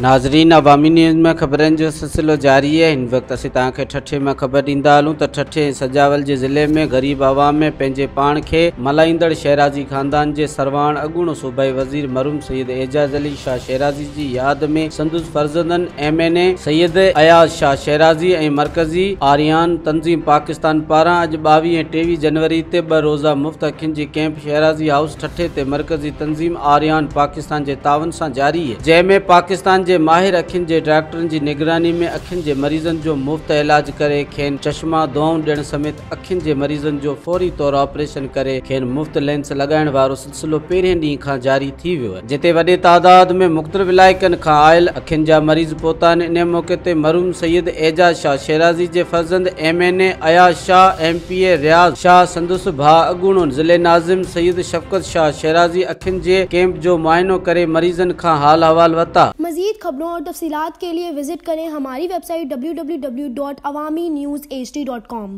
ناظرين عوامي نيوز ۾ خبرن جو سلسلو جاري آهي. هن وقت اسين توهان کي ٺٽي مان خبر ڏيندا هلون ته ٺٽي ۽ سجاول جي ضلعي ۾ غريب عوام ۾ پنهنجي پاڻ کي ملهائيندڙ شيرازي خاندان جي سرواڻ اڳوڻو صوبائي وزير مرحوم سيد اعجاز علي شاهه شيرازي جي ياد ۾ سندس فرزندن M N A Syed Ayaz Shah Shirazi ۽ مرڪزي آريان تنظيم پاڪستان پاران اڄ 22 ۽ 23 جنوري تي ٻه روزه مفت اکين جي ڪئمپ شيرازي هائوس ٺٽي تي مرڪزي تنظيم آريان پاڪستان جي تعاون سان جاري جنهن ۾ پاڪستان جي ماهر اکين جي ڊاڪٽرن جي نگراني ۾ اکين جي مريضن جو مفت علاج ڪري کين چشما دعائون ڏيڻ سميت اکين جي مريضن جو فوري طور آپريشن ڪري کين مفت لينس لڳائڻ وارو سلسلو پهرين ڏينهن کان جاري ٿي ويو آهي جتي وڏي تعداد ۾ مختلف علائقن کان آيل اکين جا مريض پهتا آهن انهي موقعي تي مرحوم سيد اعجاز شاهه شيرازي جي فرزند M N A Ayaz Shah M P A Riaz Shah سندس ڀاء اڳوڻو ضلعي ناظم سيد شفقت شاهه شيرازي اکين جي ڪيمپ جو معائنو ڪري مريضن کان حال احوال ورتا. مزيد خبرون اور تفصيلات کے لئے وزٽ ڪرين ھماري ويب سائيٽ www.awamiNewsHD.com.